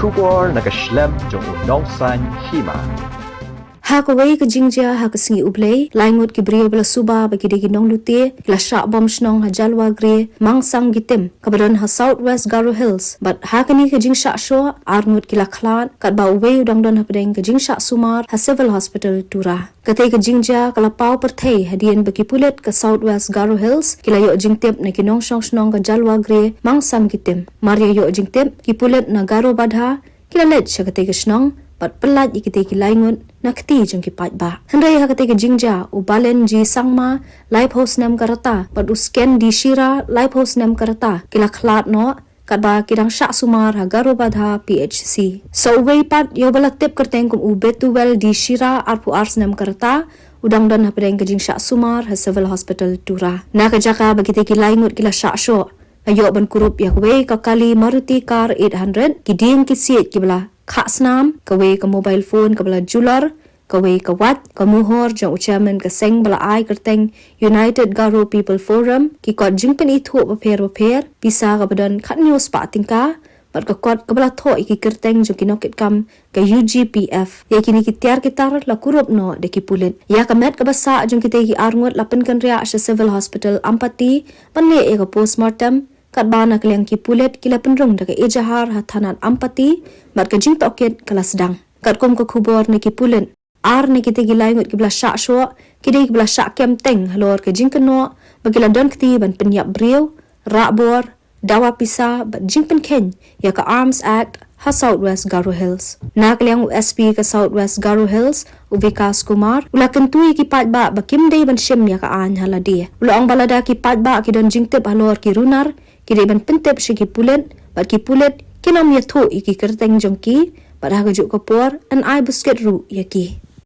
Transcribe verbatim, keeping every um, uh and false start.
Khubor na ka shlem jong u Nongsaiñ Hima. Ha kawei ka jingjia ha ka sngi U Blei, lai ngut ki briew ba la suba ba ki dei ki nonglute, ki la shah bom shnong ha Jalwagre, Mangsang Gitim, kaba don ha South West Garo Hills, bad ha kane ka jingshah shoh, ar ngut ki la khlad, katba uwei u dang don hapdeng ka jingshah sumar ha Civil Hospital Tura. Katei ka jingjia ka la paw pyrthei hadien ba ki pulit ka South West Garo Hills, ki la ïoh jingtip na ki nongshong shnong ka Jalwagre, Mangsang Gitim. Mar ïa ïoh jingtip, ki pulit na Garo Badha, ki la leit sha katei ka shnong, bad pyllait ïa kitei ki lai ngut, na kti jong ki paidbah. Hynrei ha katei ka jingjia, u Balen G Sangma, laiphew snem ka rta, bad u Sken D Shira, laiphew snem ka rta, ki la khlad noh, katba ki dang shah sumar ha Garo Badha P H C. Sa uwei pat, ïa uba la tip kyrteng kum u Betuel D Shira, arphew ar snem ka rta, u dang don hapdeng ka jingshah sumar ha Civil Hospital Tura. Na ka jaka ba kitei ki lai ngut ki la shah shoh, la ïoh ban kurup ïa kawei ka kali Maruti car eight hundred, ki dieng ki siej kiba la khah snam, kawei ka mobile phone kaba la julor, kawei ka wat, ka muhor jong u chairman ka seng ba la ai kyrteng United Garo People Forum, ki kot jingpynithuh bapher bapher, pisa kaba don khathynñiew spah tyngka, bad ka kot kaba la thoh ïa ki kyrteng jong ki nongkitkam ka U G P F. Ïa kine ki tiar ki tar la kurup noh da ki pulit. Ïa ka met kaba sah jong kitei ki ar ngut la pynkynriah sha Civil Hospital Ampati, ban leh ïa ka postmortem, katba na ka liang ki pulit ki la pynrung da ka ejahar ha thanat Ampati, bad ka jingtohkit ka la sdang. Katkum ka khubor na ki pulit, ar na kitei ki lai ngut kiba la shah shoh, ki dei kiba la shah kem teng halor ka jingkynnoh ba ki la don kti ban pynïap briew, rah bor, dawa pisa, bad jingpynkheiñ ïa ka Arms Act ha South West Garo Hills. Na ka liang u S P ka South West Garo Hills, u Vikas Kumar, u la kyntu ïa ki paidbah ba kim dei ban shim ïa ka aiñ ha lade. U la ong ba lada ki paidbah ki don jingtip halor ki runar, ki dei ban pyntip sha ki pulit, bad ki pulit kin ym ïathuh ïa ki kyrteng jong ki, bad ha kajuh ka por yn ai buskit ruh ïa ki.